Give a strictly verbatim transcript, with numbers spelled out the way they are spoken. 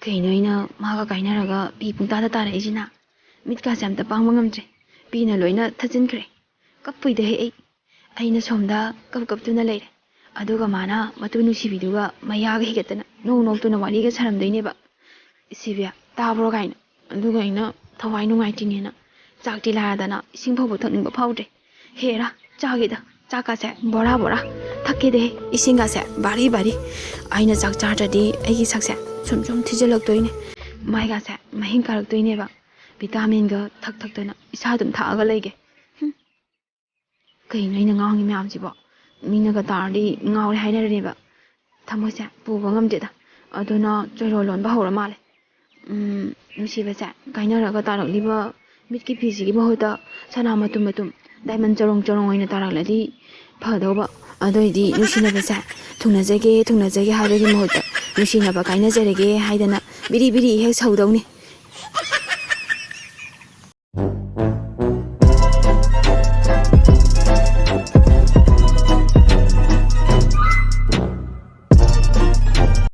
ꯀꯩꯅꯣ ꯑꯩꯅ ꯃꯥꯒ ꯀꯥꯏꯅꯔꯒ ꯄꯤ ꯄꯨꯡꯇꯥꯗ ꯇꯥꯔꯛꯏꯁꯤꯅ? ꯃꯤꯠꯀꯥꯁꯦ ꯑꯝꯇ ꯄꯥꯡꯕ ꯉꯝꯗ꯭ꯔꯦ꯫ ꯄꯤꯅ ꯂꯣꯏꯅ ꯊꯠꯆꯤꯟꯈ꯭ꯔꯦ꯫ ꯀꯞꯄꯨꯏꯗꯍꯦ ꯑꯩ꯫ ꯑꯩꯅ ꯁꯣꯝꯗ ꯀꯞ ꯀꯞꯇꯨꯅ ꯂꯩꯔꯦ꯫ ꯑꯗꯨꯒ ꯃꯥꯅ ꯃꯇꯨ ꯅꯨꯡꯁꯤꯕꯤꯗꯨꯒ ꯃꯌꯥꯒ ꯍꯤꯒꯠꯇꯅ ꯅꯣꯛ ꯅꯣꯛꯇꯨꯅ ꯋꯥꯔꯤꯒ ꯁꯥꯔꯝꯗꯣꯏꯅꯦꯕ꯫ "ꯏꯁꯤꯕꯤꯌꯥ, ꯇꯥꯕ꯭ꯔꯣ?" ꯀꯥꯏꯅ꯫ ꯑꯗꯨꯒ ꯑꯩꯅ ꯊꯋꯥꯏ ꯅꯨꯡꯉꯥꯏꯇ꯭ꯔꯤꯅꯦꯅ ꯆꯥꯛꯇꯤ ꯂꯥꯏꯔꯗꯅ ꯏꯁꯤꯡ ꯐꯥꯎꯕ ꯊꯛꯅꯤꯡꯕ ꯐꯥꯎꯗ꯭ꯔꯦ꯫ ꯍꯦꯔꯥ, ꯆꯥꯒꯦꯗ, ꯆꯥꯛꯀꯥꯁꯦ ꯕꯣꯔꯥ ꯕꯣꯔꯥ ꯊꯛꯀꯦꯗꯦ, ꯏꯁꯤꯡꯒꯥꯁꯦ ꯕꯥꯔꯤ ꯕꯥꯔꯤ꯫ ꯑꯩꯅ ꯆꯥꯛ ꯆꯥꯗ꯭ꯔꯗꯤ ꯑꯩꯒꯤ ꯁꯛꯁꯦ ꯁꯨꯝ ꯁꯨꯝ ꯊꯤꯖꯤꯜꯂꯛꯇꯣꯏꯅꯦ꯫ ꯃꯥꯏꯒꯥꯁꯦ ꯃꯍꯤꯡ ꯀꯥꯔꯛꯇꯣꯏꯅꯦꯕ꯫ ꯚꯤꯇꯥꯃꯤꯟꯒ ꯊꯛ ꯊꯛꯇꯅ ꯏꯁꯥ ꯑꯗꯨꯝ ꯊꯛꯑꯒ ꯂꯩꯒꯦ꯫ ꯍꯨꯝ꯫ ꯀꯩꯅꯣ ꯑꯩꯅ ꯉꯥꯡꯉꯤ ꯃꯌꯥꯝꯁꯤꯕꯣ? ꯃꯤꯅꯒ ꯇꯥꯔꯗꯤ ꯉꯥꯎꯔꯦ ꯍꯥꯏꯅꯔꯅꯦꯕ꯫ ꯊꯃꯣꯏꯁꯦ ꯄꯨꯕ ꯉꯝꯗꯦꯗ꯫ ꯑꯗꯨꯅ ꯆꯣꯏꯔꯣꯜ ꯂꯣꯟꯕ ꯍꯧꯔ ꯃꯥꯜꯂꯦ꯫ ꯎꯝ, ꯅꯨꯡꯁꯤꯕꯁꯦ, ꯀꯥꯏꯅꯔꯒ ꯇꯥꯔꯛꯂꯤꯕ ꯃꯤꯠꯀꯤ ꯐꯤꯁꯤꯒꯤ ꯃꯍꯨꯠꯇ ꯁꯅꯥ ꯃꯇꯨꯝ ꯃꯇꯨꯝ, ꯗꯥꯏꯃꯟ ꯆꯔꯣꯡ ꯆꯔꯣꯡ ꯑꯣꯏꯅ ꯇꯥꯔꯛꯂꯗꯤ ꯐꯗꯧꯕ꯫ ꯑꯗꯨꯑꯣꯏꯗꯤ ꯅꯨꯡꯁꯤꯅꯕꯁꯦ ꯊꯨꯡꯅꯖꯒꯦ, ꯊꯨꯡꯅꯖꯒꯦ ꯍꯥꯏꯕꯒꯤ ꯃꯍꯨꯠꯇ ꯅꯨꯡꯁꯤꯅꯕ ꯀꯥꯏꯅꯖꯔꯒꯦ ꯍꯥꯏꯗꯅ ꯕꯤꯔꯤ ꯕꯤꯔꯤ ꯍꯦꯛ ꯁꯧꯗꯧꯅꯤ꯫